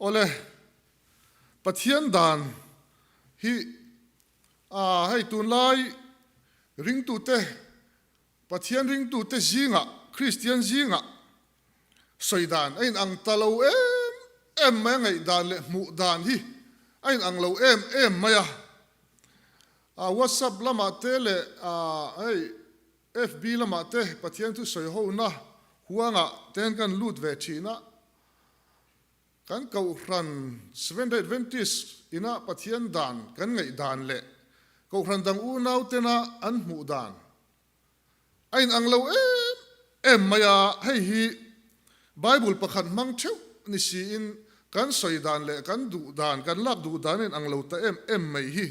Awle, Pathian dan hi a hei tunlai ringtute, Pathian ringtute zingah, Kristian zingah sawi dan a inang ta lo em em mai a, ngaihdan leh hmuh dan hi a inang lo em em mai a. WhatsApp lamah te leh hei FB lamah te Pathian thu sawi hona huangah ten kan lut ve thin a. Kan Kohhran Seventh-day Adventist ina Pathian dan kan ngaih dan leh Kohhran dang unau tena an hmuh dan a inang lo em em mai a, hei hi Bible pakhat hmang theuh ni siin kan sawi dan leh kan duh dan, kan lak duh dan a inang lo ta em em mai hi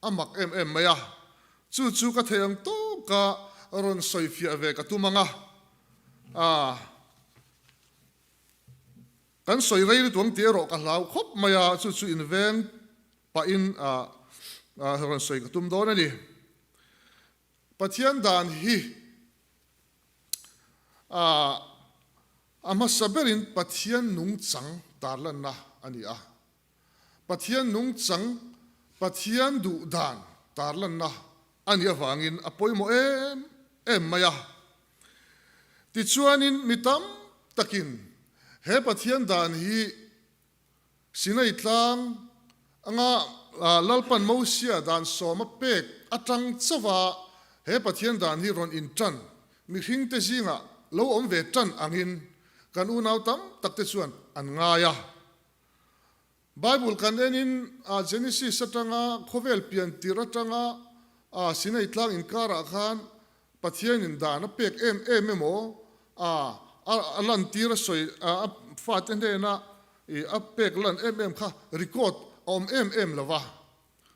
a mak em em mai a, chu chu ka thei ang tawka rawn sawi fiah ve ka tum ang a, aa. Kan sawi rei lutuk ang tih erawh ka hlau khawp mai a, chu chu inveng pahin rawn sawi ka tum dawn a ni. Pathian dan hi a hmasa berin Pathian nungchang tarlanna a ni a. Pathian nungchang, Pathian duh dan tarlanna a nih avangin a pawimawh em em mai a. Tichuanin mi tam takin he Pathian dan hi Sinai tlang anga Lalpan Mosia dan sawma pek atang chauha he Pathian dan hi rawn intan mihringte zingah lo awm ve tan angin kan unau tam takte chuan an ngai a. Bible kan enin Genesis atanga khawvel pian tirh atanga Sinai tlang inkarah khan Pathianin dan a pek em em emaw a lantir a sawi a fate hnena a pek lan em em kha record a awm em em lo va,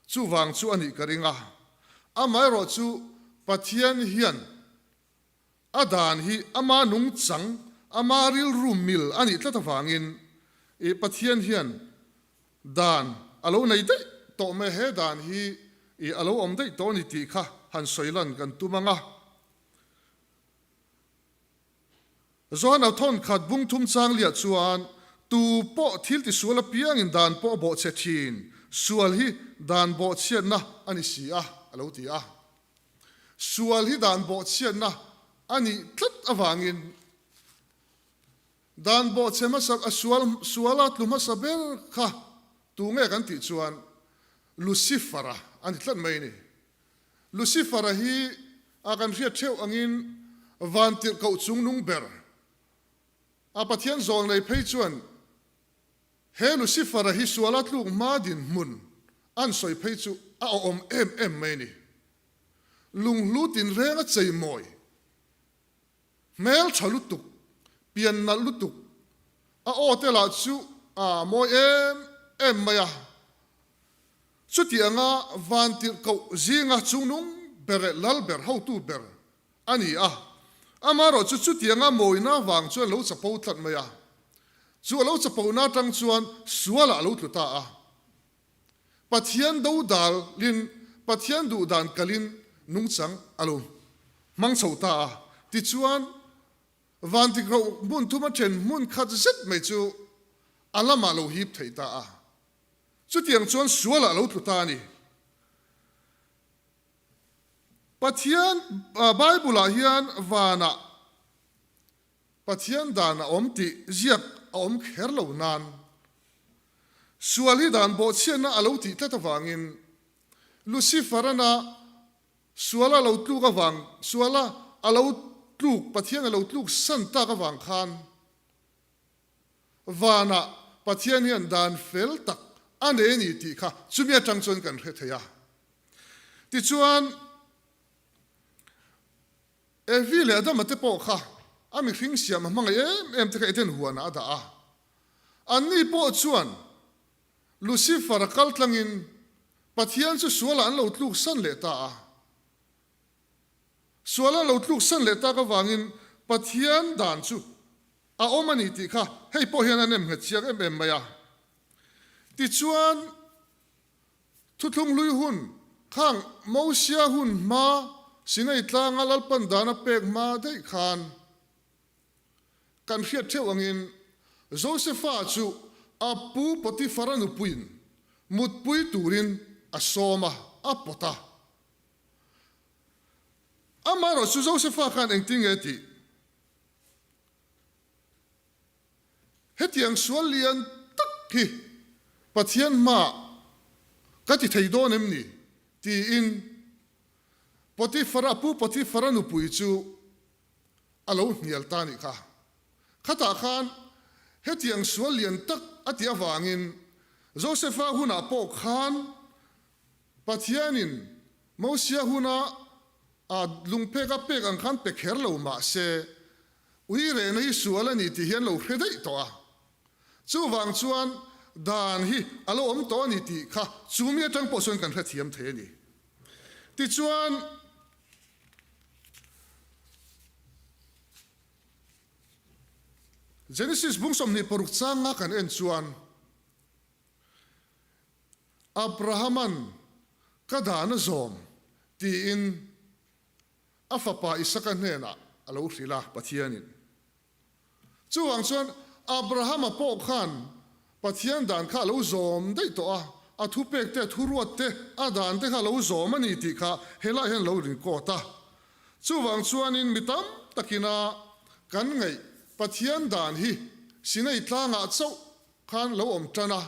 chuvang chu a nih ka ring a. Amaherawhchu Pathian hian A dan hi ama nungchang, ama rilru mil a nih tlat avangin i Pathian hian dan a lo nei daih tawh mai, he dan hi i a lo awm daih tawh a ni tih kha han sawi lan kan tum ang a. Johan a thawn khat bung thum chang liah chuan tu pawh thil tisual apiangin dan pawh a bawhchhe thin, sual hi dan bawhchhiatna a ni si a, a lo ti a. Sual hi dan bawhchhiatna a nih tlat avangin dan bawhchhe hmasa a sual suala tlu hmasa ber kha tu nge kan tih chuan Lucifer-a a ni tlat mai a ni. Lucifer-a hi a kan hriat theuh angin vantirhkoh chungnung ber a Pathian zawl nei phei chuan He Lucifer-a hi suala tluk hma dinhmun an sawi phei chu a awhawm em em mai a ni. Lunghlu tinreng a chei mawi, hmel tha lutuk, pian nalh lutuk, a aw te lah chu a mawi em em mai a. Chuti anga vantirhkoh zinga chungnung ber leh lal ber hotu ber a ni a, amaherawh chu chutianga mawina vang chuan lo chapo tlat mai a, chu a lo chapona atang chuan sualah a lo tlu ta a. Pathian do dalin, Pathian duh dan kalin nungchang a lo hmang chho ta a, tichuan vantikroh hmun thuma then hmun khat zet mai chu a lamah lo hip thei ta a, chutiang chuan sualah a lo tlu ta a ni. Pathian Bible-ah hian vanah Pathian dan a awm tih ziak a awm kher lo nan sual hi dan bawhchhiatna a lo tih tlat avangin Lucifer-ana suala lo tluk avang suala a lo tluk Pathian a lo tluk san tak avang khan Vanah Pathian hian dan fel tak a nei a ni tih kha chumi atang chuan kan hre thei a. Tichuan, Evi leh Adama te pawh kha a mihring siam a hmangaih em em te kha Eden huanah a dah a. Anni pawh chuan Lucifer-a kal tlangin Pathian chu sualah an lo tluk san leh ta a. Sual an lo tluk san leh tak avangin Pathian dan chu a awm a ni tih kha hei pawh hian a nem nghet chiang em em mai a. Tichuan, Thuthlung hlui hun khang Mosia hun hma Sinai tlanga Lalpan dan a pek hma daih khan kan hriat theuh angin Josefa chu A pu Potifara nupuiin mutpui turin a sawm a, a pawt a. Amaherawhchu Josefa khan engtin nge tih? Hetiang sual lian tak hi Pathian hmaah ka ti thei dawn em ni? tiin Potifara, pu Potifara nupui chu a lo hnial ta nih kha. Khatah khan hetiang sual lian tak a tih avangin Josefa hunah pawh khan Pathianin Mosia huna a lungphek a pek ang khan pe kher lo mah se, ui rehna hi sual a ni tih hi an lo hre daih tawh a. Chuvang chuan dan hi a lo awm tawh a ni tih kha chu mi atang pawh chuan kan hrethiam thei a ni. Tichuan, Genesis bung 26 changa kan en chuan, Abrahama'n ka dan a zawm tiin a fapa Isaka hnenah a lo hrilh a, Pathianin. Chuvang chuan Abrahama pawh khan Pathian dan kha a lo zawm daih tawh a, a thupek te, a thuruat te, a dan te kha a lo zawm a ni tih kha helaiah hian a lo rinkawt a. Chuvang chuanin mi tam takina kan ngaih Pathian dan hi Sinai tlangah chauh khan lo awm tan a,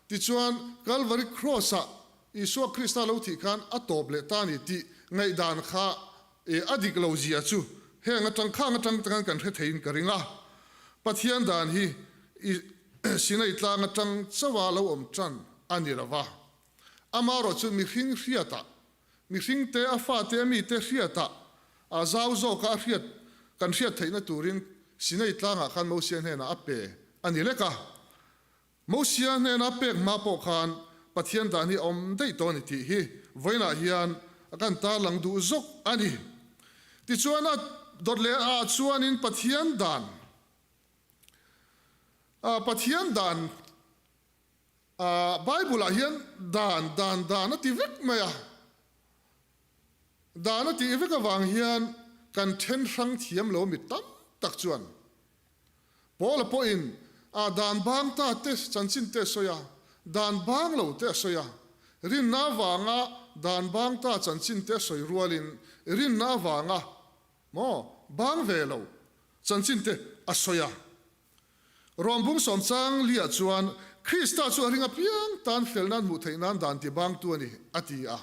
tichuan Kalvari Kraws-ah Isua Krista lo thih khan a tawp leh ta a ni tih ngaihdan kha a dik lo zia chu heng atang khang atang te khan kan hre theiin ka ring a. Pathian dan hi i Sinai tlang atang chauha lo awm tan a ni lo va, amaherawh chu mihring hriatah, mihringte a fate a mite hriatah a zau zawka a hriat kan hriat theihna turin Sinai tlangah khan Mosia hnenah a pe a ni lek a. Mosia hnena pek hma pawh khan Pathian dan hi a awm daih tawh a ni tih hi vawiinah hian a kan tarlang duh zawk a ni. Tichuan a dawt leh ah chuanin Pathian dan, Pathian dan, Bible ah hian dan, dan, dan a ti vek mai a. Dan a tih vek avang hian kan then hrang thiam lo mi tam tak chuan Paula pawhin a dan bang ta te chanchin te a sawi a, dan bang lo te a sawi a. Rinna avanga dan bang ta chanchin te a sawi rualin rinna avanga maw bang ve lo chanchin te a sawi a. Rawmbung sawmchang liah chuan Krista chu a ring apiang tan fel nan hmuh theih nan dan ti bangtu a ni, a ti a.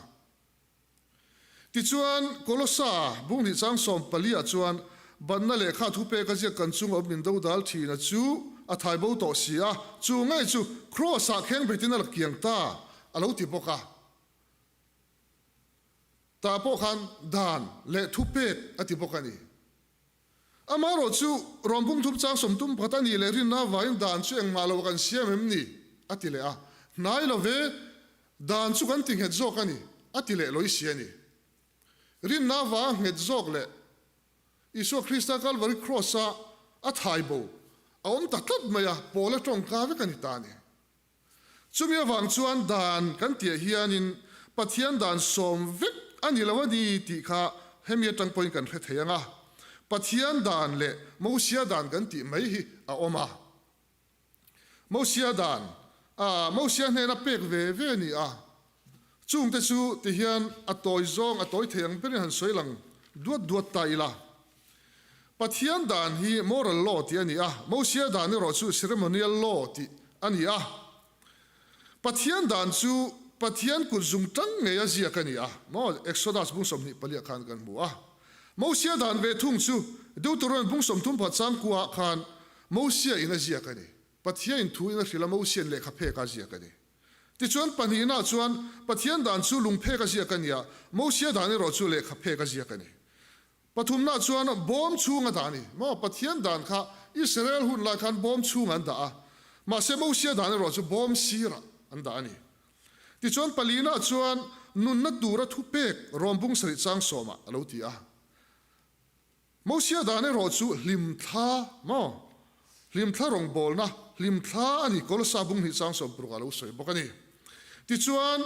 Tichuan, Kolosa bung hnih chang 14 ah chuan banna lehkha thupek a ziak kan chung awm min do dal thin a chu a thai bo tawh si a, chu ngei chu Kraws ah kheng betin a la kiang ta a lo ti bawk a. Tah pawh khan dan leh thupek a ti bawk a ni. Amaherawh chu rawn bung thup chang 34 a nih leh rinna avangin dan chu engmah lo kan siam em ni? a ti leh a. Hnai lo ve, dan chu kan ti nghet zawk a ni, a ti leh lawi si a ni. Rinna avanga nghet zawk leh Isua Krista Kalvari Kraws-a a thai bo a awm ta tlat mai a, Paula tawngka vek a ni ta a ni. Chumi avang chuan dan kan tih hianin Pathian dan sawm vek a ni lo a ni tih kha hemi atang pawhin kan hre thei ang a. Pathian dan leh Mosia dan kan tih mai hi a awm a. Mosia dan, a Mosia hnena pek ve ve a ni a. Chungte chu tihian a tawi zawng a tawi thei ang berin han sawi lang duat duat ta ila. Pathian dan hi moral law tih a ni a, Mosia dan erawh chu ceremonial law tih a ni a. Pathian dan chu Pathian kut zung tang ngei a ziak a ni a, maw Exodus bung 24 ah khan kan hmu a. Mosia dan ve thung chu Deuteronomy bung 34 changkua ah khan Mosia in a ziak a ni. Pathian in thu in a hrilh a, Mosian lehkha phek a ziak a ni. Tichuan pahnihna chuan Pathian dan chu lungphek a ziak a ni a, Mosia dan erawh chu lehkha phek a ziak a ni. Pathumna chuan bawm chhunga dah a ni. Maw Pathian dan kha Israel hun lai khan bawm chhungah an dah a, mahse Mosia dan erawh chu bawm sirah an dah a ni. Tichuan palina chuan nunna tura thupek rawnbung sarih chang sawmah a lo ti a. Mosia dan erawh chu hlimthla, maw? Hlimthla rawngbawlna, hlimthla a ni, Kolosa bung hnih chang 60 ah lo sawi bawk a ni. Tichuan,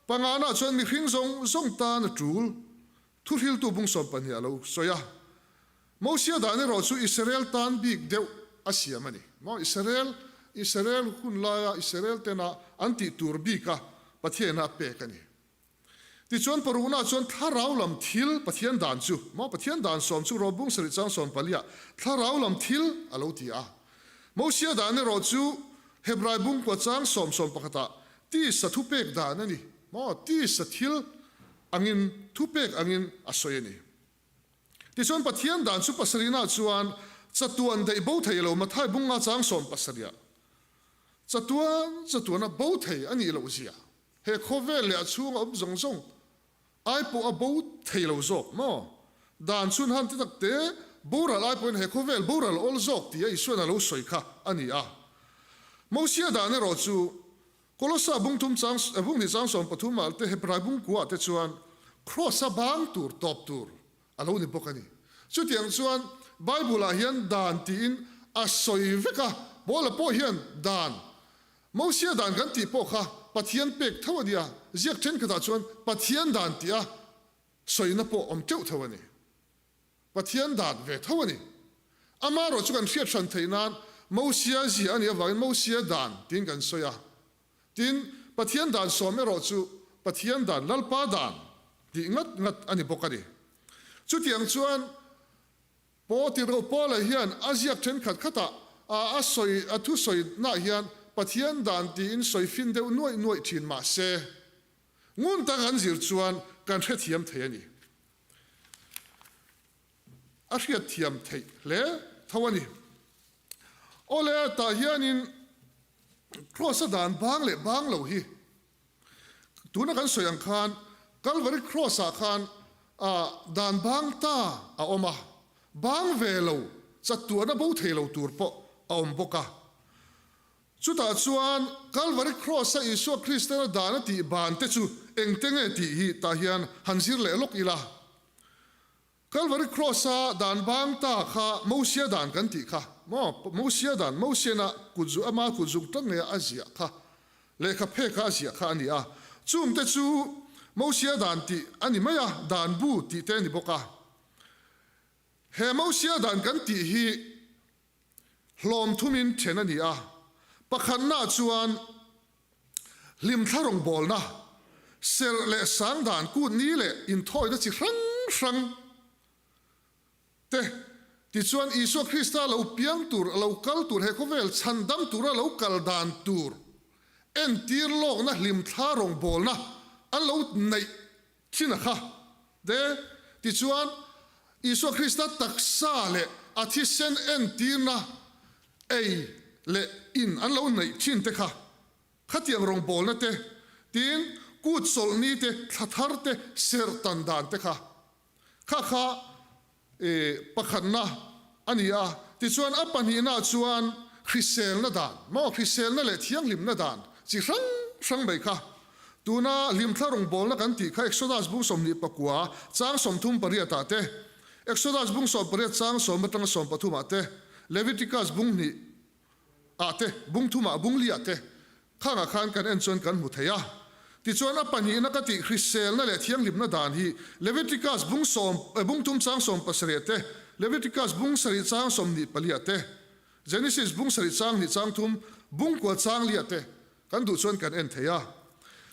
pangana chuan mihring zawng zawng tan a tul, Thuhriltu bung 12 a lo sawi a. Mosia dan erawh chu Israel tan bik deuh a siam a ni. Maw? Israel Israel hun laia Israel tena an tih tur bika Pathiana a pek a ni. Tichuan parukna chuan thlarau lam thil Pathian dan chu, maw Pathian dan sawm chu Robung sarih chang sawm paliah thlarau lam thil a lo ti a. Mosia dan erawh chu Hebrai bungkua chang sawm sawm pakhatah tisa thupek dan a ni, maw tisa thil angin thupek angin a sawi a ni. Tichuan Pathian dan chu pasarihna chuan chatuan daih bo thei lo Mathai bunga chang sawm pasarihah chatuan chatuana bo thei a nih loh zia He khawvel leh a chhunga awm zawng zawng ai pawh a bo thei lo zawk maw? Dan chhun han ti tak te, boral ai pawhin he khawvel boral awl zawk tia Isuan a lo sawi kha a ni a. Mosia dan erawh chu Kolosa bung thum chang bung hnih chang 13 ah te Hebrai bung kua ah te chuan Kraws a bang tur tawp tur a lo ni bawk a ni. Chutiang chuan Bible ah hian dan tiin a sawi vek a, Paula pawh hian dan Mosia dan kan tih pawh kha Pathian pek tho a nia, ziak thenkhatah chuan Pathian dan tih a sawina pawh awm teuh tho a ni. Pathian dan ve tho a ni. Amaherawh chu kan hriat hran theih nan Mosia zia a nih avangin Mosia dan tiin kan sawi a. Tin, Pathian dan sawm erawh chu Pathian dan, Lalpa dan tih ngat ngat a ni bawk a ni. Chutiang chuan Paw tirho Paula hian a ziak thenkhat khatah a a sawi a thusawi nah hian Pathian dan tiin sawi fin deuh nuaih nuaih thin mah se, ngun tak an zir chuan kan hrethiam thei a ni. A hriatthiam theih hle tho a ni. Awle, tah hianin Kraws a dan bang leh bang lo hi Tuna kan sawi ang khan Calvary Cross ah khan dan bang ta a awm a, bang ve lo, chatuahna bo thei lo tur pawh a awm bawk a. Chutah chuan Calvary Cross a Isua Kristana dan a tih ban te chu engte nge tih hi tah hian han zir leh lawk ila. Calvary Cross-a dan bang ta kha Mosia dan kan tih kha maw? Mosia dan, Mosiana kut zu, ama kut zung tlat ngeia a ziah kha, lehkha phek kha a ziah kha a ni a. Chungte chu Mosia dan tih a ni mai a, dan bu tih te a ni bawk a. He Mosia dan kan tih hi hlawm thumin then a ni a. Pakhatnaah chuan Hlimthla rawngbawlna, serh leh sang dan kut ni leh inthawina chi hrang hrang te tichuan Isua Krista lo piang tur, lo kal tur, he khawvel chhandam tura lo kal dan tur entir lawkna hlimthla rawngbawlna an lo neih thin a kha te tichuan Isua Krista taksa leh a thisen entirna ei leh in an lo neih thin te kha khatiang rawngbawlna te, tin kut chawlhni te, thla thar te, serh tan dan te kha kha kha pakhatna a ni a. Tichuan a pahnihna chuan hriselna dan maw, hriselna leh thianghlimna dan chi hrang hrang mai kha tuna hlimthla rawngbawlna kan tih kha Exodus bung 29 chang 38 ah te, Exodus bung 18 chang sawm atanga 13 ah te, Leviticus bung hnih ah te, bung thum ah, bung li ah te khangah khan kan en chuan kan hmu thei a. Tichuan a pahnihna ka tih hriselna leh thianghlimna dan hi Leviticus bung sawm bung thum chang 17 te, Leviticus bung sarih chang 24 ah te, Genesis bung sarih chang hnih chang thum, bung kual chang li ah te kan duh chuan kan en thei a.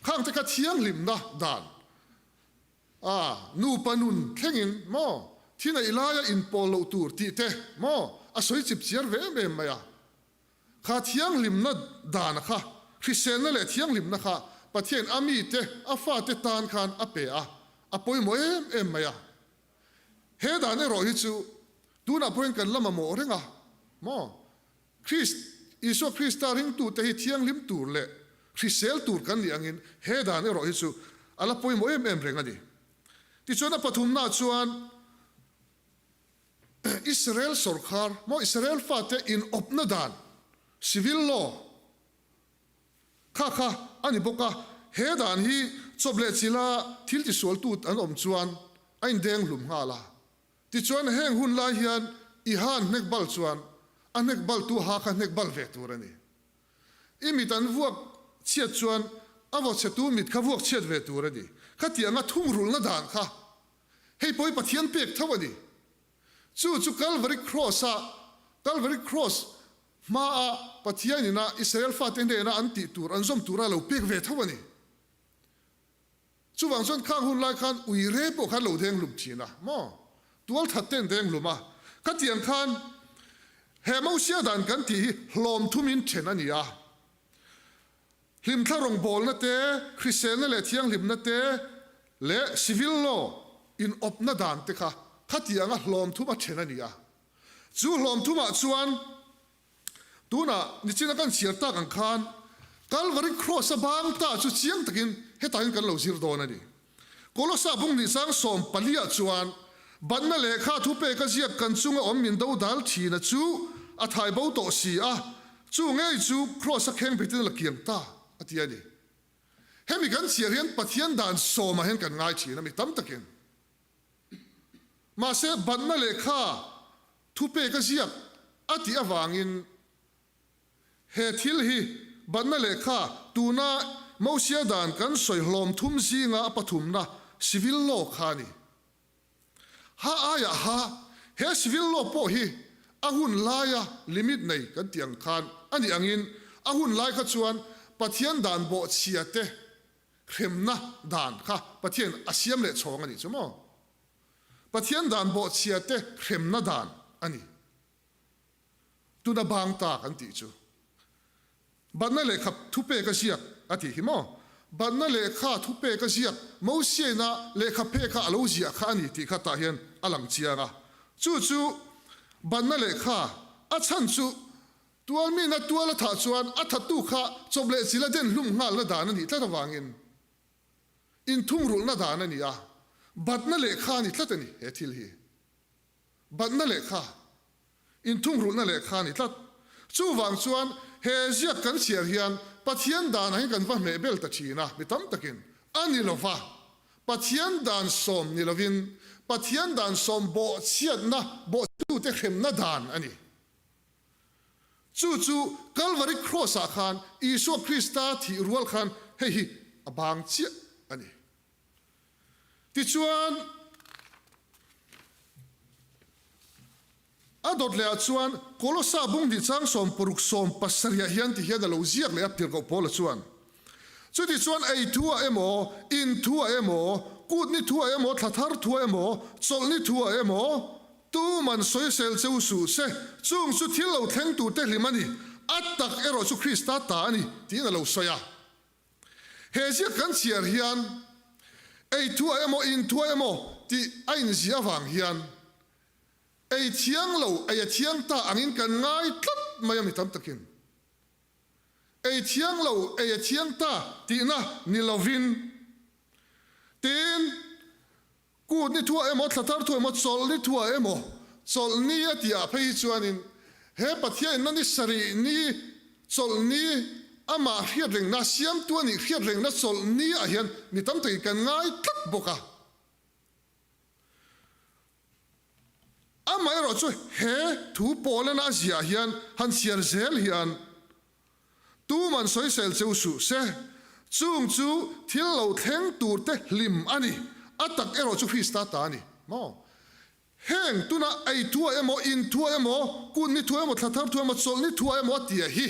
Khang te kha thianghlimna dan A nupa nun thlengin maw thi neih laia inpawl loh tur tih te maw a sawi chip chiar ve em em mai a. Kha thianghlimna dana kha, hriselna leh thianghlimna kha Pathian a mite, a fate tan khan a pe a, a pawimawh em em mai a. He dan erawh hi chu tunah pawhin kan la mamawh reng a maw. Krist, Isua Krista ringtute hi thianghlim tur leh hrisel tur kan nih angin he dan erawh hi chu a la pawimawh em em reng a ni. Tichuan a pathumnaah chuan Israel sawrkhar maw Israel fate inawpna dan, civil law, kha kha a ni bawk a, he dan hi chawp leh chila thil tisualtu an awm chuan a indeng hlum nghal a. Tichuan heng hun lai hian i ha an hnek bal chuan a hnek bal tu ha kha hnek bal ve tur a ni. I mit an vuak chhiat chuan a vaw chhe tu mit kha vuak chhiat ve tur a ni. Khatianga thungrulhna dan kha hei pawh hi Pathian pek tho a ni. Chu chu Calvary Cross-a Calvary Cross hmaa. Pathian ina Israel fate hnena an tih tur, an zawm tura lo pek ve tho a ni. Chuvang chuan khang hun lai khan ui re pawh khan lo deng hlum thin a maw? Tual that ten deng hlum a. Khatiang khan he Mosia dan kan tih hi hlawm thumin then a ni a. Hlimthla rawngbawlna te, hriselna leh thianghlimna te leh civil law inawpna dan te kha khatianga hlawm thuma then a ni a. Chu hlawm thumah chuan Tunah nichina kan chhiar tak ang khan Kalvari Cross a bang ta chu chiang takin hetah hian kan lo zir dawn a ni. Kolosa bung hnih chang 14 ah chuan banna lehkha thupek a ziak kan chunga awm min do dal thina chu a thai bo tawh si a, chu ngei chu Cross a kheng betin a la kiang ta a ti a ni. Hemi kan chhiar hian Pathian dan sawmah hian kan ngai thin a mi tam takin. Mahse banna lehkha Thupek a ziak a tih avangin he thil hi banna lehkha tuna Mosia dan kan sawi hlawm thum zinga a pathumna civil law kha a ni. Ha aiah ha he civil law pawh hi a hun laia limit nei kan tih ang khan a nih angin a hun lai kha chuan Pathian dan bawhchhia te hremna dan kha Pathian a siam leh chhawng a nih chu maw? Pathian dan bawhchhia te hremna dan a ni. Tuna bang ta kan tih chu. Banna lehkha thupek a ziak a tih hi maw? Banna lehkha thupek a ziak Mosiaina lehkha phek a a lo ziah kha a ni tih kha tah hian a lang chiang a. Chu chu banna lehkha a chhan chu tualmina tual a thah chuan a thattu kha chawp leh chil a den hlum nghalna dan a nih tlat avangin Inthungrulhna dan a ni a, batna lehkha a ni tlat a ni he thil hi. Batna lehkha, inthungrulhna lehkha a ni tlat. Chuvang chuan he ziak kan chhiar hian Pathian danah hian kan va hmeh bel ta thin a, mi tam takin a ni lo va. Pathian dan sawm ni lovin Pathian dan sawm bawhchhiatna, bawhchhiatute hremna dan a ni. Chu chu Kalvari Cross-ah khan Isua Krista thih rual khan hei hi a bang chiah a ni. Tichuan, a dawt lehah chuan Kolosa bung hnih chang 60 70 ah hian ti hian a lo ziak leh a Tirhkoh Paula chuan, Chutichuan ei thuah emaw, in thuah emaw, kutni thuah emaw, thla thar thuah emaw, chawlhni thuah emaw, Tuman sawisel che u suh se, chung chu thil lo thleng tur te hlim a ni, a tak erawh chu Krista ta a ni, tiin a lo sawi a. He ziak kan chhiar hian ei thuah emaw in thuah emaw tih a inziah avang hian ei thiang lo, ei a thiang ta angin kan ngai tlat mai a mi tam takin. Ei thiang lo, ei a thiang ta tihna ni lovin, tin, Kut ni thuah emaw, thla thar thuah emaw, chawlh ni thuah emaw, chawlh ni a tihah phei hi chuanin he Pathian inna ni sarih ni, chawlh ni, amah hriat rengna, siamtu a nih hriat rengna chawlh ni ah hian mi tam takin kan ngai tlat bawk a. Amaherawhchu he thu pawlena a ziah hian han chhiar zel hian Tuman sawisel cheu suh se, chung chu thil lo thleng tur te hlim a ni, a tak erawh chu Krista ta a ni maw? Heng tuna ei thuah emaw, in thuah emaw, kut ni thuah emaw, thla thar thuah emaw, chawlh ni thuah emaw a tia hi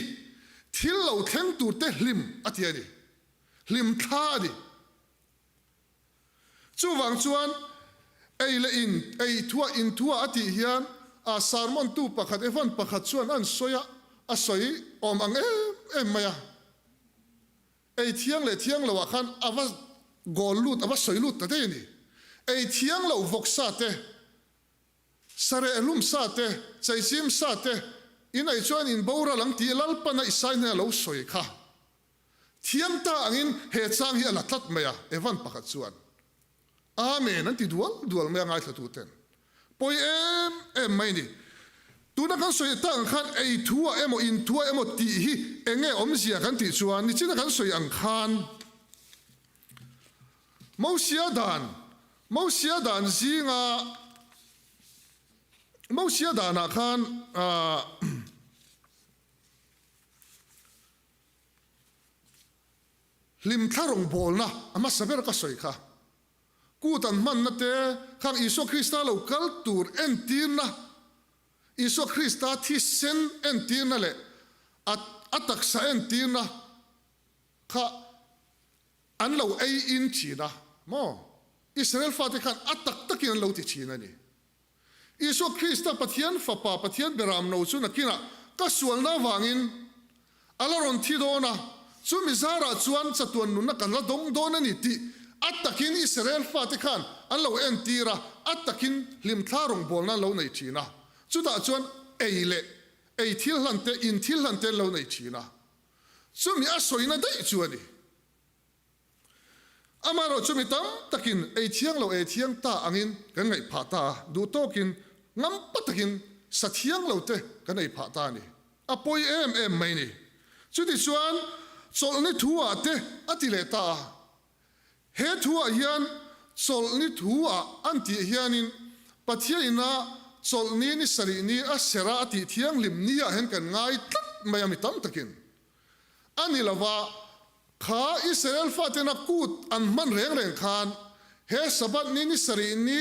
thil lo thleng tur te hlim a ti a ni, hlim thla a ni. Chuvang chuan ei leh in, ei thuah in thuah a tih hian a sermon tu pakhat Evan pakhat chuan an sawi a, a sawi awm ang em em mai a. Ei thiang leh thiang lo ah khan a va goal lut, a va sawi lut ta daih a ni. Ei thiang lo vawk sa te, sareh hlum sa te, cheichim sa te, in ei chuan in boral ang tih Lalpana i sai hnen a lo sawi kha. Thiam ta angin he chang hi a la tlat mai a, Evan pakhat chuan Amen an ti dual dual mai a ngaithlatu ten. Pawi em em mai ni. Tuna kan sawi tak ang khan ei thuah emaw in thuah emaw tih hi eng nge awmzia kan tih chuan nichina kan sawi ang khan Mosia dan Mosia dan zinga Mosia danah khan ah Hlimthla rawngbawlna a hmasa ber ka sawi kha. Kut an hmanna te khang Isua Krista lo kal tur entirna, Isua Krista thisen entirna leh A a taksa entirna kha an lo ei in thin a maw? Israel fate khan a tak takin an lo ti thin a ni. Isua Krista Pathian Fapa, Pathian Beramno chu nakinah ka sualna avangin a la rawn thi dawn a, chumi zarah chuan chatuan nunna kan la dawng dawn a ni tih a takin Israel fate khan an lo entir a, a takin hlimthla rawngbawlna an lo nei thin a, chutah chuan ei leh ei thil hlan te, in thil hlan te an lo nei thin a, chumi a sawina daih chu a ni. Amaherawh chu mi tam takin ei thiang lo ei thiang ta angin kan ngaih phah ta a, duh tawkin ngampa takin sa thiang lo te kan ei phah ta a ni. A pawi em em mai ni. Chutichuan chawlhni thu ah te a ti leh ta a. He thu ah hian chawlhni thu ah an tih hianin Pathian ina chawlhni ni sarih ni a serh a a tih thianghlim ni ah hian kan ngai tlat mai a mi tam takin. A ni lova, kha Israel fatena kut an hman reng reng khan he Sabbath ni ni sarih ni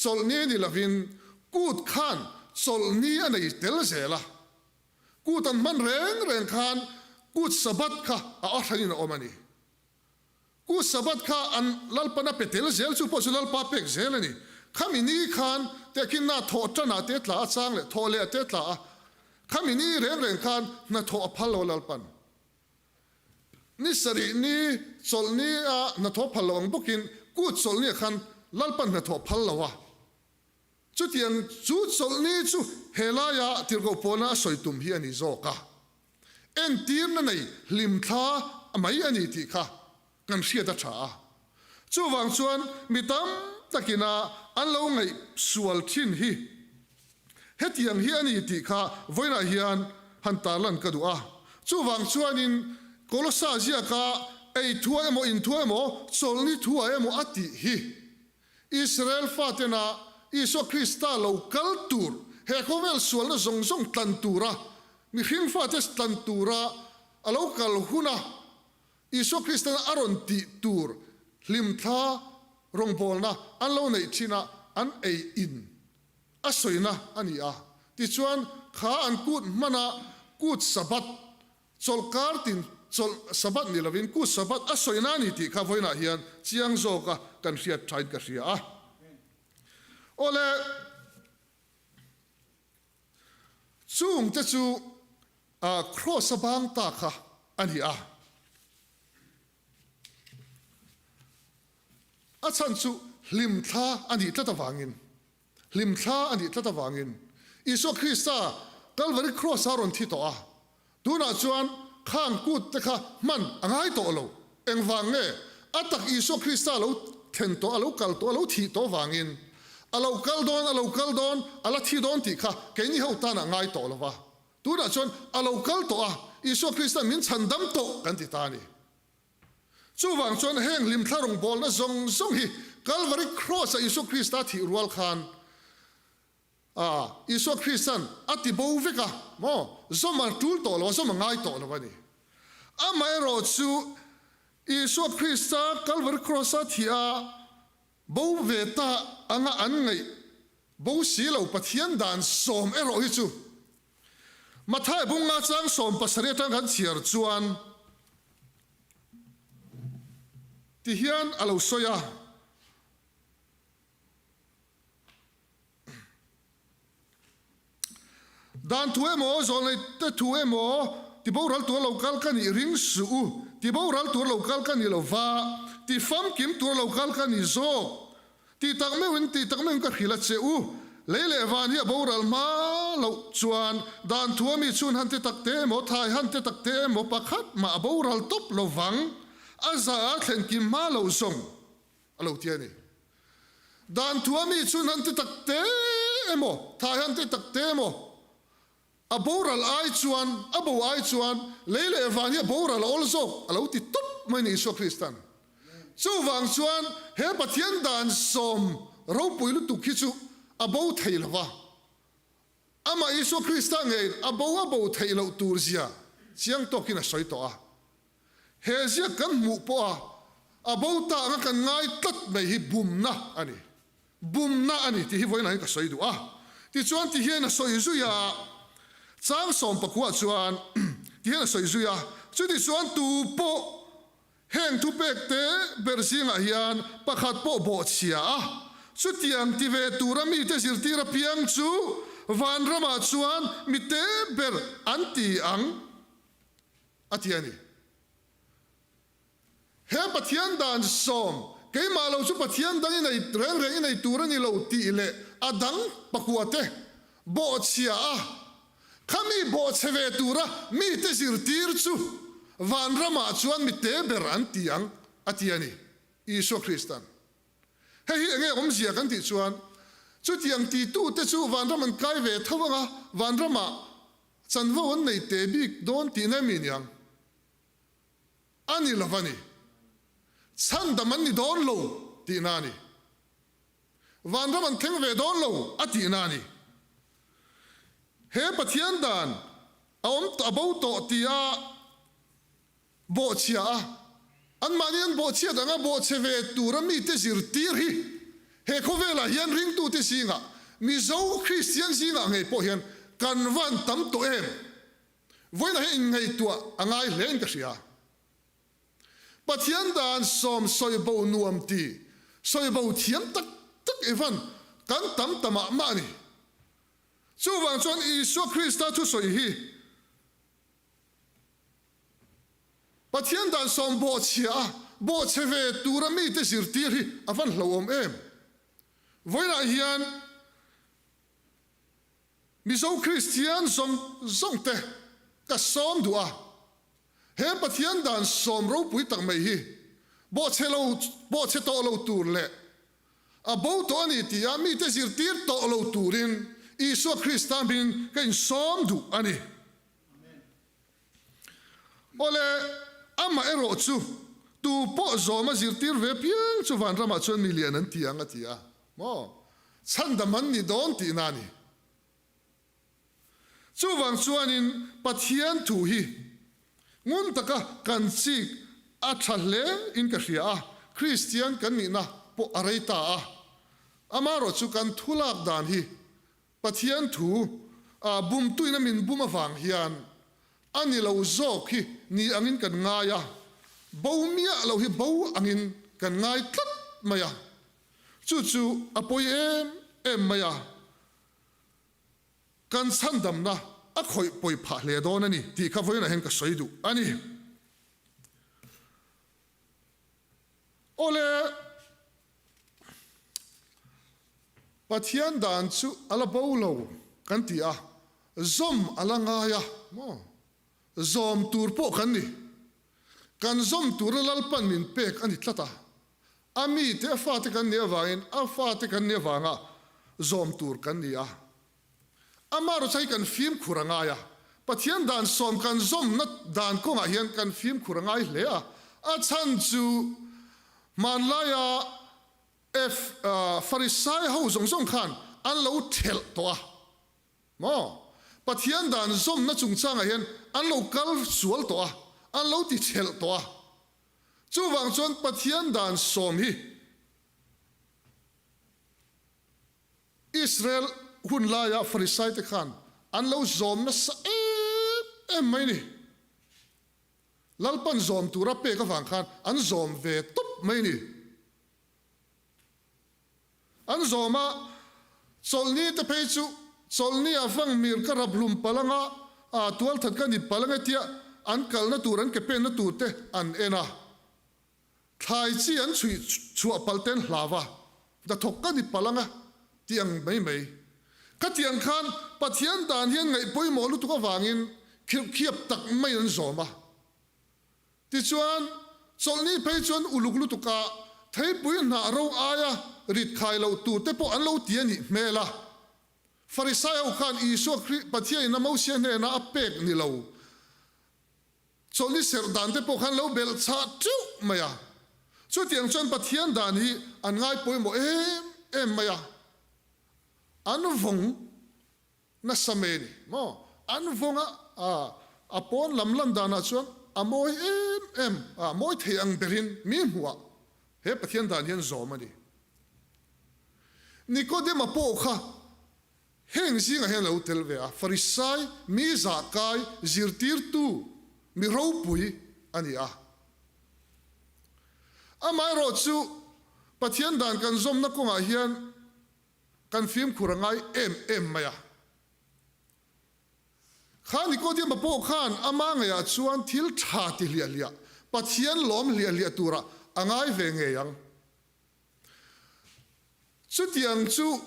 chawlhni ni lovin kut khan chawlhni a nei tel zel a. Kut an hman reng reng khan kut Sabbath kha a ahranin a awm a ni. Kut Sabbath kha an Lalpan a pe tel zel chu pawh chu Lalpa pek zel a ni. Khami ni khan tehkhinna thawh tanah te tla a chang leh thawh leh te tla a. Khami ni reng reng khan hnathawh a phal lo a Lalpan. Ni sarih ni chawlh ni a hnathawh phal lo ang bawkin kut chawlh ni ah khan Lalpan hnathawh phal lo a. Chutiang chu chawlhni chu he laia tirhkoh pawlna a sawi tum hi a ni zawk a, entirna nei hlimthla mai a ni tih kha kan hriat a tha a. Chuvang chuan mi tam takina an lo ngaih sual thin hi hetiang hi a ni tih kha vawiinah hian han tarlan ka duh a. Chuvang chuanin Kolossa ziaka ei thua emaw in thua emaw chawlhni thua emaw a tih hi Israel fatena Isua Krista lo kal tur, he khawvel sualna zawng zawng tlan tura, mihring fate tlan tura a lo kal huna Isua Kristan a rawn tih tur hlimthla rawngbawlna an lo neih thin a, an ei in a sawina a ni a. Tichuan, kha an kut hmana kut Sabbath Chawlhkar tin chawlh Sabbath ni lovin kut Sabbath a sawi na a ni tih kha vawiinah hian chiang zawka kan hriat thain ka hria a. Awle, chungte chu Kraws a bang ta kha a ni a. A chhan chu hlimthla a nih tlat avangin. Hlimthla a nih tlat avangin Isua Krista Kalvari Kraws-a rawn thi tawh a, tunah chuan khang kut te kha hman a ngai tawh lo. Engvang nge? A tak Isua Krista lo thlen tawh, a lo kal tawh, a lo thih tawh vangin a lo kal dawn, a lo kal dawn, a la thi dawn tih kha keini ho tan a ngai tawh lo va. Tunah chuan a lo kal tawh a, Isua Krista min chhandam tawh kan ti ta a ni. Chuvang chuan heng hlimthla rawngbawlna zawng zawng hi Kalvari Kraws-a Isua Krista thih rual khan a Isua Kristan a ti bo vek a maw? Zawm a tul tawh lo a, zawm a ngai tawh lo a ni. Amaherawh chu Isua Krista Kalvari Kraws-a thih a bo ve ta anga an ngaih bo si lo Pathian dan sawm erawh hi chu Mathai bunga chang 70 atang kan chhiar chuan ti hian a lo sawi a. Dan thu emaw, zawlneite thu emaw, tiboral tur lo kal ka nih ring suh u, tiboral tur lo kal ka ni lo va, ti famkim tur lo kal ka ni zawk. Tih tak meuhin, tih tak meuhin ka hrilh a che u. Lei leh van hi a boral hma loh chuan dan thua mi chhun han te tak te emaw, thai han te tak te emaw pakhat mah a boral tawp lo vang, a za a thlen kim hma loh zawng a lo ti a ni. Dan thua mi chhun han te tak te emaw, thai han te tak te emaw A boral ai chuan, a bo ai chuan lei leh van hi a boral a awl zawk a lo ti tawp mai ni Isua Kristan. Chuvang chuan he Pathian dan sawm ropui lutuk hi chu a bo thei lo va, amah Isua Krista ngeiin a bo a bo theih loh tur zia chiang tawkin a sawi tawh a. He ziak kan hmuh pawha a bo ta anga kan ngai tlat mai hi bumna a ni. Bumna a ni tih hi vawiinah hian ka sawi duh a. Tichuan ti hian a sawi zui a, chang sawm pakua chuan. Ti hian a sawi zui a. Chutichuan tu pawh heng thupek te ber zingah hian pakhat pawh bawhchhia a, chutiang ti ve tura mite zirtir apiang chu vanramah chuan mi te ber an ti ang, a ti a ni. He Pathian dan sawm, keimah lo chu Pathian dang i nei reng reng i nei tur a ni lo tih leh a dang pakuate bawhchhia a, khami bawhchhe ve tura mite zirtir chu vanramah chuan mi te ber an ti ang, a ti a ni, Isua Kristan. Hei hi enge awmzia kan tih chuan, chutiang titute chu vanram an kai ve tho anga vanramah chanvo an nei te bik dawn tihna emi niang? A ni lo a ni. Chhandam an ni dawn lo tihna a ni. Vanram an thleng ve dawn lo a tihna a ni. He Pathian dan a awm a bo tawh tia bawhchhia a, anmahni an bawhchhiat anga bawhchhe ve tura mite zirtir hi he khawvelah hian ringtute zingah, Mizo Kristian zingah ngei pawh hian kan van tam tawh em? Vawiinah hian inngaihtuah a ngai hle in ka hria. Pathian dan sawm sawibo nuam ti, sawibo thiam tak tak i van kan tam ta mah mah a ni. Chuvang chuan Isua Krista thusawi hi Pathian dan sawm bawhchhia a bawhchhe ve tura mite zirtir hi a van hlauhawm em. Vawiinah hian Mizo Kristian zawng zawng te ka sawm duh a, he Pathian dan sawm ropui tak mai hi bawhchhe lo bawhchhe tawh lo tur leh a bo tawh a ni tia mite zirtir tawh lo turin Isua Krista hmingin ka insawm duh a ni. Awle, amah erawh chu tu pawh zawm a zirtir ve piang chu vanramah chuan mi lian an ti ang a ti a maw? Chhandam an ni dawn tihna a ni. Chuvang chuanin Pathian thu hi ngun taka kan chik a tha hle in ka hria a, Kristian kan nihna pawh a rei ta a, amaherawh chu kan thulak dan hi Pathian thu ah bumtuin a min bum avang hian a ni lo zawk hi ni angin kan ngai a, bo miah lo hi bo angin kan ngai tlat mai a, chu chu a pawi em em mai a, kan chhandamna a khawih pawi phah hle dawn a ni tih kha vawiinah hian ka sawi duh a ni. Awle. Pathian dan chu a la bo lo kan ti a, zawm a la ngai a maw? Zawm tur pawh kan ni. Kan zawm tura Lalpan min pek a ni tlat a. A mite, a fate kan nih avangin a fate kan nih avanga zawm tur kan ni a. Amaherawhchu hei kan fimkhur a ngai a, Pathian dan sawm kan zawmna dan kawngah hian kan fimkhur a ngai hle a, a chhan chu hmanlaia Farisai ho zawng zawng khan an lo thelh tawh a maw? Pathian dan zawmna chungchangah hian an lo kal sual tawh a, an lo ti thelh tawh a. Chuvang chuan Pathian dan sawm hi Israel hun laia Farisaite khan an lo zawm nasa em em mai ni. Lalpan zawm tura pek avang khan an zawm ve tawp mai ni. An zawm a, chawlhni te phei chu chawlhni a vang mir ka rap hlum palh anga, aa tualthat ka ni palh ange tia an kalna tur an ke penna tur te an en a. Thlai chi an chhuih chhuah palh ten hlau a, hnathawk ka ni palh anga tih ang mai mai. Khatiang khan Pathian dan hian ngaih pawimawh lutuk avangin khirhkhiap tak mai an zawm a. Tichuan, chawlhni phei chuan uluk lutuka theipui hnah ro aia rit khai loh tur te pawh an lo ti a nih hmel a. Farisai ho khan Isua Khrih Pathianin a Mosia hnena a pek ni lo. Chawlhni serh dan te pawh khan lo belh chah teuh mai a. Chutiang chuan Pathian dan hi an ngai pawimawh em em mai a. An vawng nasa mai a ni maw? An vawng a, a pawn lam lan danah chuan a mawi em em a, mawi thei ang berin mi hmuhah he Pathian dan hian zawm a ni. Nikodema pawh kha. Heng zingah hian a lo tel ve a, Farisai, mi zahkai, zirtirtu, mi ropui a ni a. Amaherawh chu Pathian dan kan zawmna kawngah hian kan fimkhur a ngai em em mai a. Kha Nikodema pawh khan ama ngeiah chuan thil tha ti hliah hliah, Pathian lawm hliah hliah turah a ngai ve ngei ang. Chutiang chu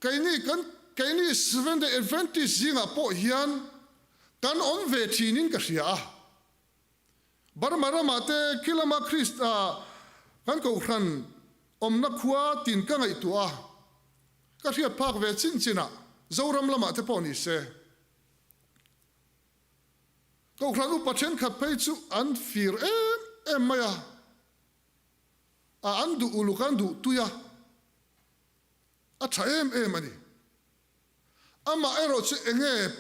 keini kan keini Seventh-day Adventist zingah pawh hian kan awm ve thinin ka hria a. Burma ramah te khi lama Krist a kan kohhran awmna khua tin ka ngaihtuah a, ka hriat phak ve chin chinah Zoram lamah te pawh ni se. Kohhran upa thenkhat phei chu an fir em em mai a, a an duh uluk an duh tui a, a tha em em a ni. Amah erawh chu enge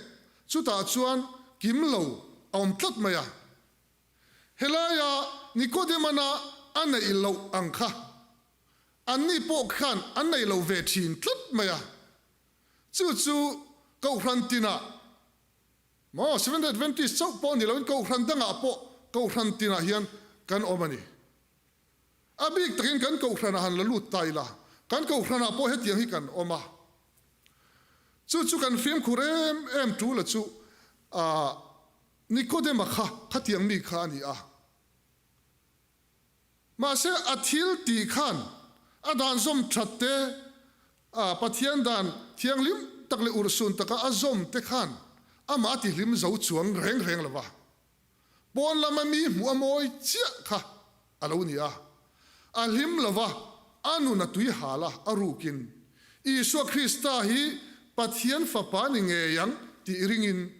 chutah chuan kim lo a awm tlat mai a. Helaia Nikodemana a neih loh ang kha anni pawh khan an nei lo ve thin tlat mai a. Chu chu Kohhran tinah maw Seventh Adventist chauh pawh ni loin Kohhran dangah pawh Kohhran tinah hian kan awm a ni. A bik takin kan Kohhranah han la lut ta ila, kan Kohhranah pawh hetiang hi kan awm a. Chu chu kan fimkhur em em tul a chu ah Nikodema kha khatiang mi kha a ni a. Mahse a thil tih khan a dan zawm that te, ah Pathian dan thianghlim tak leh urhsun taka a zawm te khan amah a tihlim zo chuang reng reng lo va. Pawn lama mi hmuh a mawi chiah kha a lo ni a, a hlim lo va, a nun a tui hal a, a rukin Isua Krista hi Pathian Fapa ni ngei ang tih ringin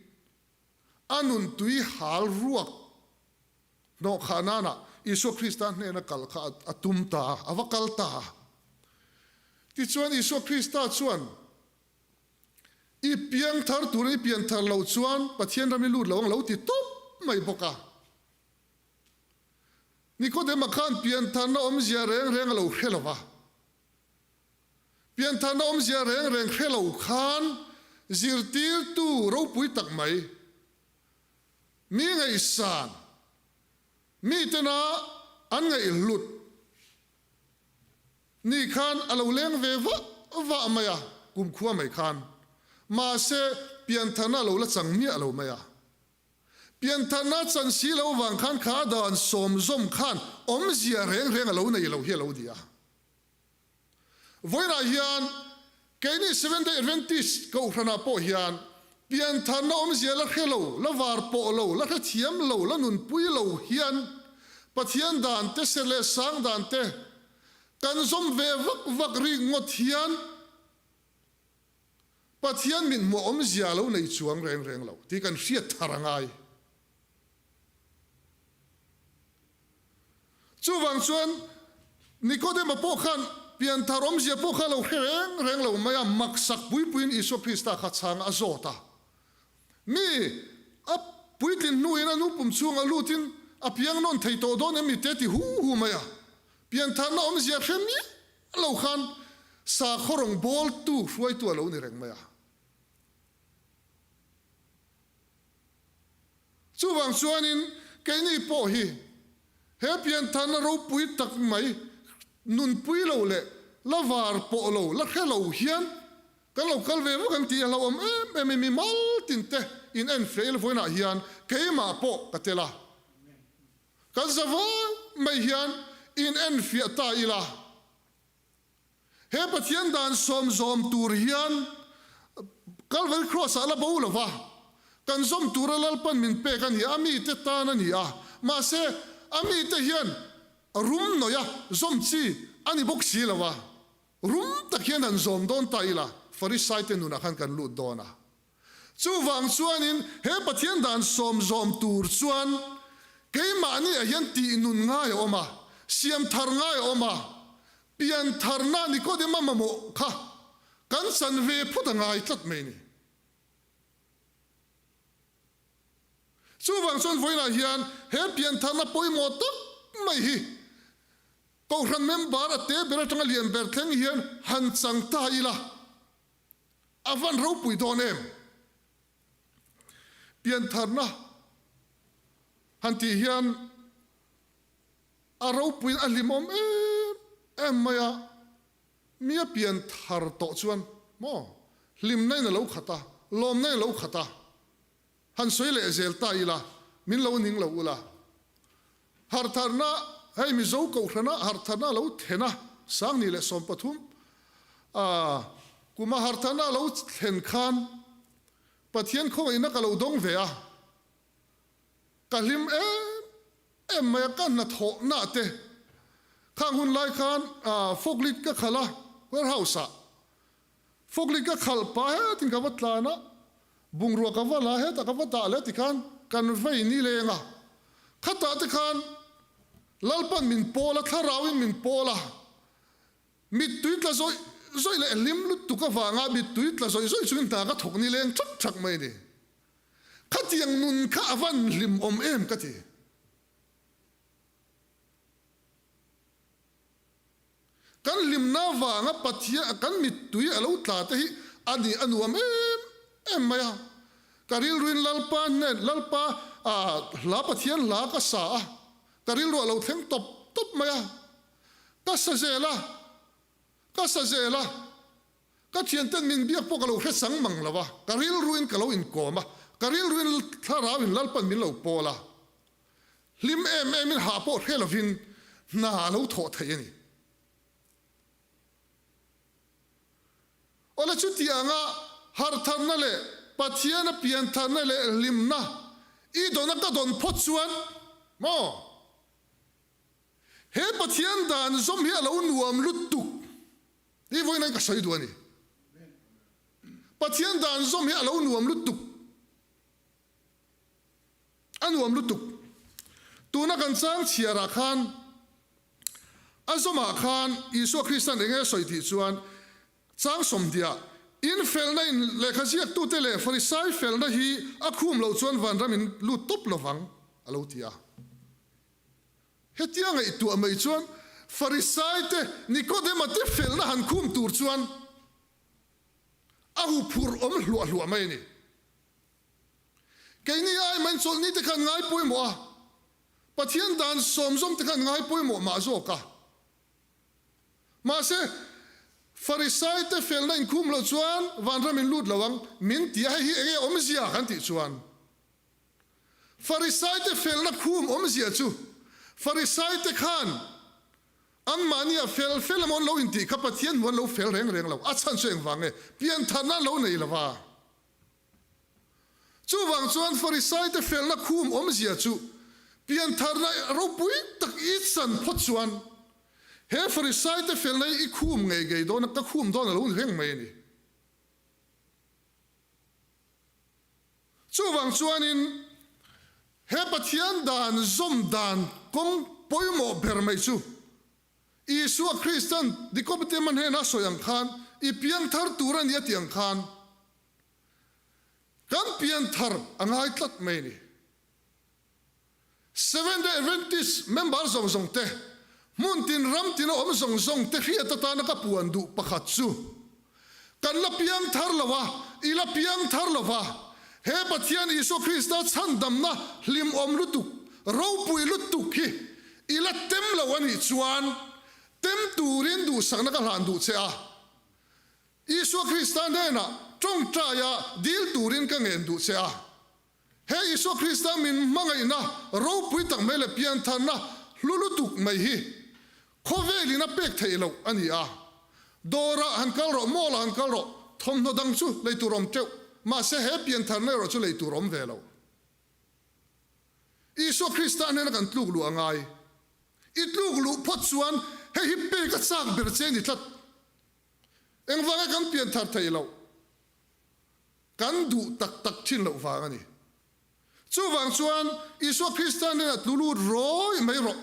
a nun tui hal ruak hnawhkhah nana Isua Krista hnena kal kha a tum ta a, a va kal ta a. Tichuan Isua Krista chuan I piang thar turin i pian thar loh chuan Pathian ram i lut lo ang lo ti tawp mai bawk a. Nikodema khan pian tharna awmzia reng reng a lo hre lo va. Pian tharna awmzia reng reng hre lo khan zirtirtu ropui tak mai, mi ngaihsan, mitena an ngaihhlut, Ni khan a lo leng ve vah vah mai a, kumkhua mai khan. Mahse, piantharna a lo la chang miah lo mai a. Piantharna chan si lo vang khan kha a dan sawmzawm khan awmzia reng reng a lo nei lo hi a lo ni a. Vawiinah hian keini Seventh-day Adventist Kohhranah pawh hian piantharna awmzia la hre lo, la var pawh lo, la hrethiam lo, la nunpui lo hian Pathian dan te, ser leh sang dan te, Kan zawm ve vak vak rik ngawt hian Pathian mit hmuh awmzia lo nei chuang reng reng lo tih kan hriat thar a ngai. Chuvang chuan Nikodema pawh khan pianthar awmzia pawh kha lo hre reng reng lo mai a, maksak puipuiin Isua Krista kha chhang a zawt a. Mi a puitlin hnuin a nu pum chhunga lutin a piang nawn thei tawh dawn em ni te ti hu hu mai a. Piantharna awmzia hre miah lo khan sakhaw rawng bawltu hruaitu a lo ni reng mai a. Chuvang chuanin keini pawh hi he piantharna ropui tak mai nunpui lo leh la var pawh lo la hre lo hian Kan lo kal ve vak ang tih a hlauhawm em em i mi mal tin te in en fail vawiinah hian keimah pawh ka tel a. Kan za vai mai hian in en fiah ta ila. He Pathian dan sawm zawm tur hian Calvary Cross ah la bo lo va, kan zawm tura Lalpan min pek a ni a, a mite tan a ni a, mahse a mite hian rum nawih a zawm chi a ni bawk si lo a. Rum tak hian han zawm dawn ta ila, Farisaite nunah khan kan lut dawn a. Chuvang chuanin he Pathian dan sawm zawm tur chuan keimahni ah hian tih nun ngai a awm a, siam thar ngai a awm a, pian tharna Nikodema mamawh kha kan chan ve phawt a ngai tlat mai ni. Chuvang chuan vawiinah hian he pian tharna pawimawh tak mai hi Kohhran member a te ber atanga lian ber thleng hian han chang ta ila. A van ropui dawn em? Piantharna han tih hian a ropuiin a hlimawm em em mai a, mi a pian thar tawh chuan maw hlimna in a lo khat a, lawmna in a lo khat a, han sawi leh zel ta ila min lo ning lo ula. Hartharna, hei Mizo Kohhrana hartharna a lo thlen a, 2013 a kuma hartharna a lo thlen khan Pathian khawngaihna ka lo dawng ve a, ka hlim em em mai a, ka hnathawhna te khang hun lai khan forklift ka khalh a, warehouse ah forklift ka khalh pah hetin ka va tlan a, Bungrua ka va la hetah ka va dah leh tikhan kan vei ni leng a, khatah te khan Lalpan min pawl a, thlarauin min pawl a, mittui tla zawih zawih leh hlim lutuk avanga mittui tla zawih zawih chungin hna ka thawk ni leng thak thak mai a ni. Khatiang nun kha a van hlim awm em ka ti. Kan hlimna vanga Pathian kan mittui a lo tla te hi a ni a nuam em em mai a. Ka rilruin Lalpa hnen Lalpa hla Pathian hla ka sa a, ka rilru a lo thleng tawp tawp mai a. Ka sa zel a, ka sa zel a, ka thianten min biak pawh ka lo hre chang mang lo a, ka rilruin ka lo inkawm a, ka rilruin thlarauin Lalpan min lo pawl a. Hlim em emin hah pawh hre lovin hna a lo thawh theih a ni. Awle chutianga harhtharna leh Pathiana piantharna leh hlimna i dawna ka dawn phawt chuan maw he Pathian dan zawm hi a lo nuam lutuk tih vawiin ka sawi duh a ni. Pathian dan zawm hi a lo nuam lutuk. A nuam lutuk. Tuna kan chang chhiarah khan a zawmah khan Isua Krista'n eng nge a sawi tih chuan chang sawmhniah in felna in lehkha ziaktute leh Farisai felna hi a khum loh chuan vanram in lut tawp lovang a lo ti a. Hetia ngaihtuah mai chuan Farisaite Nikodema te felna han khum tur chuan a huphurh awm hluah hluah mai a ni. Keini ai main chawlhni te khan ngai pawimawh a, Pathian dan sawmzawm te khan ngai pawimawh mah zawk a. Mahse, Farisai te felna inkhum loh chuan vanram in lut lo ang min ti a, hei hi enge awmzia kan tih chuan Farisai te felna khum awmzia chu Farisai te khan anmahni a fel fel emaw an lo intih kha Pathian hmuh an lo fel reng reng lo, a chhan chu engvang nge? Piantharna an lo nei lo va. Chuvang chuan Farisaite felna khum awmzia chu piantharna ropui tak i chan phawt chuan he Farisaite felna hi i khum ngei ngei dawn a, ka khum dawn a lo ni reng mai a ni. Chuvang chuanin he Pathian dan zawm dan kawng pawimawh ber mai chu Isua Kristan Nikodema hnena a sawi ang khan i piangthar tur a ni a tih ang khan Kan pianthar a ngai tlat mai a ni. Seventh Day Adventist member zawng zawng te, hmun tin ram tina awm zawng zawng te hriat atana ka puan duh pakhat chu, kan la piangthar lo a, i la piangthar lo va, he Pathian Isua Krista chhandamna hlimawm lutuk, ropui lutuk hi i la tem lo a nih chuan tem turin duhsakna ka hlan duh che a. Isua Krista hnenah tawngtaia dil turin ka ngen duh che a. He Isua Krista min hmangaihna ropui tak mai leh piantharna hlu lutuk mai hi khawvelin a pek theih loh a ni a. Dawrah han kal rawh, mall-ah han kal rawh, thawmhnaw dang chu lei tur awm teuh, mahse he piantharna erawh chu lei tur awm ve lo. Isua Krista hnena kan tluk luh a ngai. I tluk luh phawt chuan hei hi pek a chak ber che a ni tlat. Engvanga kan pian thar theih loh? Kan duh tak tak thin loh vang a ni. Chuvang chuan Isua Krista hnenah tlu lut rawi mai rawh.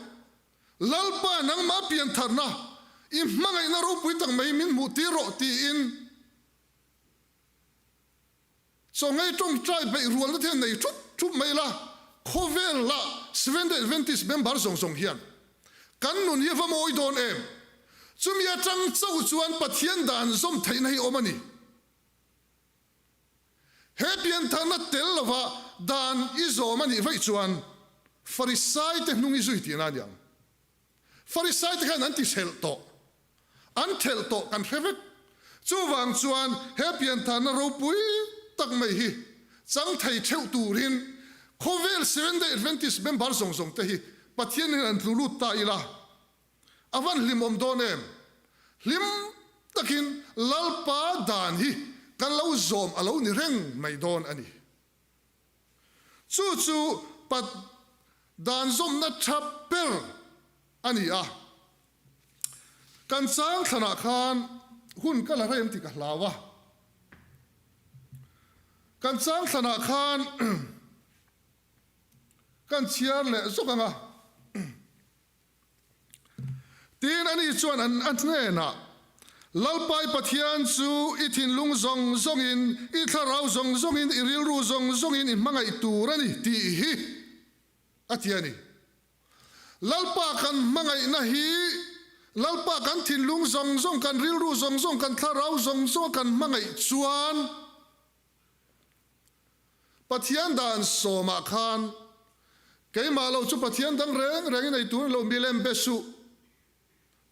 Lalpa nangmah pian tharna, i hmangaihna ropui tak mai min hmuh tir rawh tiin Chawnghei tawngtai beih rualna te nei thup thup mai la, khawvel la Seventh-day Adventist member zawng zawng hian kan nun hi a va mawi dawn em? Chumi atang chauh chuan Pathian dan zawm theihna hi awm a ni. He piantharna tel lova dan i zawm a nih vaih chuan Farisaite hnung i zui tihna a ni ang. Farisaite khan an tithelh tawh, an thelh tawh kan hre vek. Chuvang chuan he piantharna ropui tak mai hi chang thei theuh turin khawvel Seventh-day Adventist member zawng zawng te hi Pathian hian an tlu lut ta ila a van hlimawm dawn em? Hlim takin Lalpa dan hi kan lo zawm a lo ni reng mai dawn a ni. Chu chu pat dan zawmna tha ber a ni a. Kan chang thlanah khan hun ka la rem tih ka hlau a. Kan chang thlanah khan kan chhiar leh zawk ang a. Tin, ani chuan an a hnenah, Lalpa i Pathian chu i thinlung zawng zawngin, i thlarau zawng zawngin, i rilru zawng zawngin i hmangaih tur a ni, tih hi a ti a ni. Lalpa kan hmangaihna hi Lalpa kan thinlung zawng zawng, kan rilru zawng zawng, kan thlarau zawng zawnga kan hmangaih chuan, Pathian dan sawmah khan keimah lo chu Pathian dang reng rengin ei tur lo milem be suh,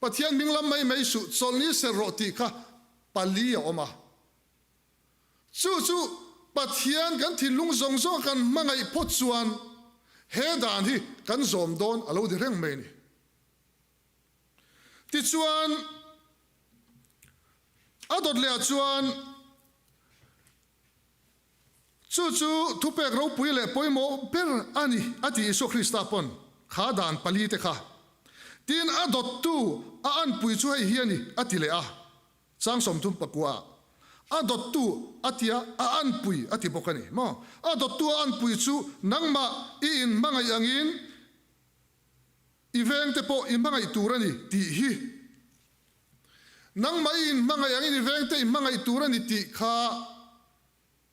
Pathian hming lam mai mai suh, chawlhni ser rawh tih kha pali a awm a. Chu chu Pathian kan thinlung zawng zawng kan hmangaih phawt chuan he dan hi kan zawm dawn a lo di reng mai a ni. Tichuan a dawt leh ah chuan Chu chu thupek ropui leh pawimawh ber a ni, a ti Isua Krista pawn kha dan pali te kha. Tin, a dawttu a anpui chu hei hi a ni, a ti leh a. Chang 30 pakua ah a dawttu a tia a anpui a ti bawk a ni maw? A dawttu a anpui chu nangmah i inhmangaih angin i vengte pawh i hmangaih tur a ni tih hi. Nangmah i inhmangaih angin i vengte i hmangaih tur a ni tih kha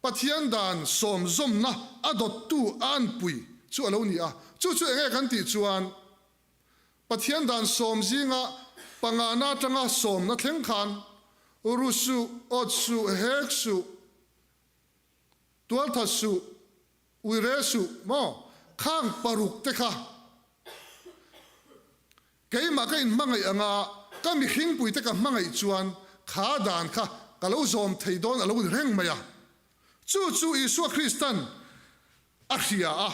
Pathian dan sawmzawmna a dawttu a anpui chu a lo ni a. Chu chu enge kan tih chuan Pathian dan sawm zinga pangana atanga sawmna thleng khan ru suh, awt suh, hek suh, tualthat suh, uire suh maw khang paruk te kha Keimah ka inhmangaih anga ka mihringpuite ka hmangaih chuan kha dan kha ka lo zawm thei dawn a lo ni reng mai a. Chu chu Isua Kristan a hria a.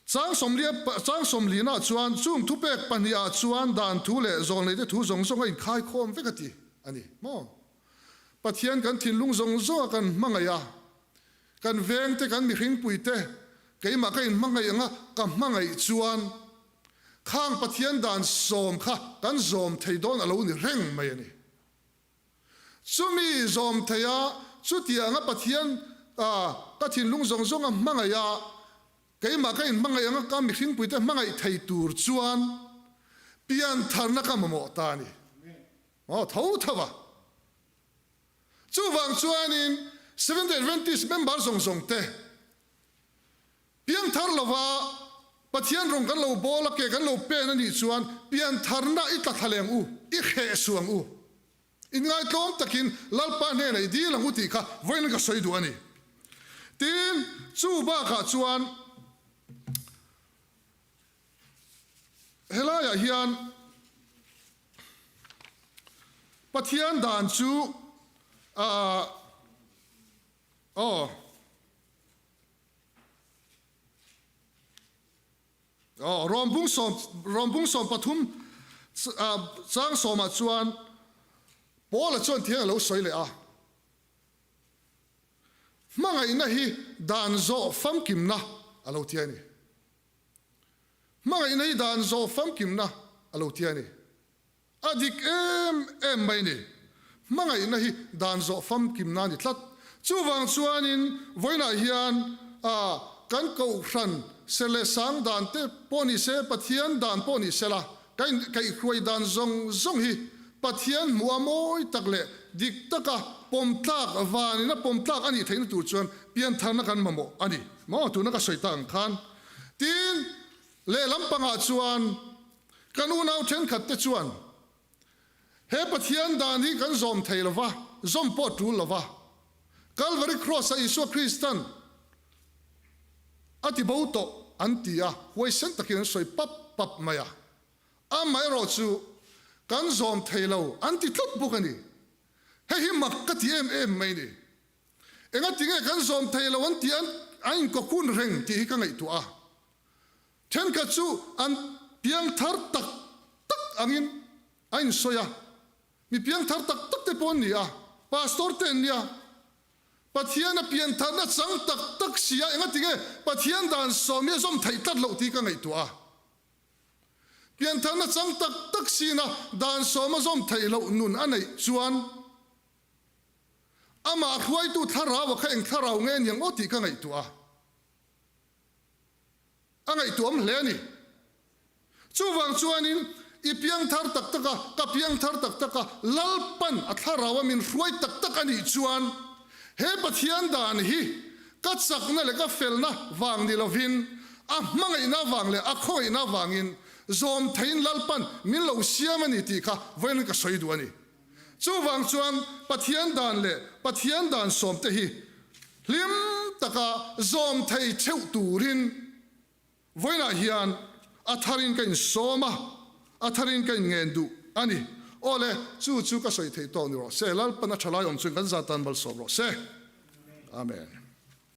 Chang sawmlia chang sawmlina chuan chung thupek pahnihah chuan dan thu leh zawlneite thu zawng zawng a inkhaikhawm vek a ti a ni maw? Pathian kan thinlung zawng zawnga kan hmangaih a, kan vengte, kan mihringpuite, keimah ka inhmangaih anga ka hmangaih chuan khang Pathian dan sawm kha kan zawm thei dawn a lo ni reng mai a ni. Chumi zawm thei a, chutianga Pathian ka thinlung zawng zawnga hmangaih a, keimah ka inhmangaih anga ka mihringpuite hmangaih thei tur chuan piantharna ka mamawh ta a ni. Aw tho tho a. Chuvang chuanin Seventh-day Adventist member zawng zawng te piangthar lova Pathian rawng kan lo bawl a ke kan lo pen a nih chuan piantharna i tla thla leng u, i hreh suh ang u. Inngaitlawm takin Lalpa hnenah i dil ang u tih kha vawiin ka sawi duh a ni. Tin, chu bakah chuan Helaiah hian Pathian dan chu aw aw Rawmbung sawm Rawmbung 13 chang sawmah chuan Paula chuan tiang a lo sawi leh a. Hmangaihna hi dan zawh famkimna a lo ti a ni. Hmangaihna hi dan zawh famkimna a lo ti a ni. A dik em em mai ni. Hmangaihna hi dan zawh famkimna a ni tlat. Chuvang chuanin vawiinah hian a kan kohhran ser leh sang dan te pawh ni se, Pathian dan pawh ni sela, ka inkaihhruai dan zawng zawng hi Pathian hmuh a mawi tak leh dik taka pawm tlak, vanin a pawm tlak a nih theihna tur chuan piantharna kan mamawh a ni. Maw tuna ka sawi tak ang khan. Tin, lehlam pangah chuan kan unau thenkhat te chuan he Pathian dan hi kan zawm thei lo va, zawm pawh tul lo va, Kalvari Kraws-ah Isua Kristan a ti bo tawh an ti a, huaisen takin an sawi pap pap mai a. Amaherawhchu, kan zawm thei lo an ti tlat bawk a ni. Hei hi mak ka ti em em mai ni. Engati nge kan zawm thei lo an tih an an inkawkun reng tih hi ka ngaihtuah a. Thenkhat chu an piangthar tak tak angin a insawi a, mi piangthar tak tak te pawh an ni a, pastor te an nia. Pathian a piantharna chang tak tak si a, engati nge Pathian dan sawm hi a zawm theih tlat loh tih ka ngaihtuah a. Piantharna chang tak tak sina dan sawm a zawm theih loh nun a neih chuan, Amah hruaitu thlarau a kha eng thlarau nge niang aw tih ka ngaihtuah a, a ngaihtuahawm hle a ni. Chuvang chuanin i piangthar tak tak a, ka piangthar tak tak a, Lalpan a thlarau a min hruai tak tak a nih chuan he Pathian dan hi ka chakna leh ka felna vang ni lovin a hmangaihna vang leh a khawngaihna vangin zawm theiin Lalpan min lo siam a ni tih kha vawiin ka sawi duh a ni. Chuvang chuan Pathian dan leh Pathian dan sawmte hi hlim taka zawm thei theuh turin vawiinah hian a tharin ka insawm a, a tharin ka inngen duh a ni. Aw le, chu chu ka sawi theih tawk ni rawh se. Lalpan a tha lai awm chuan kan zatan malsawm rawh se. Amen.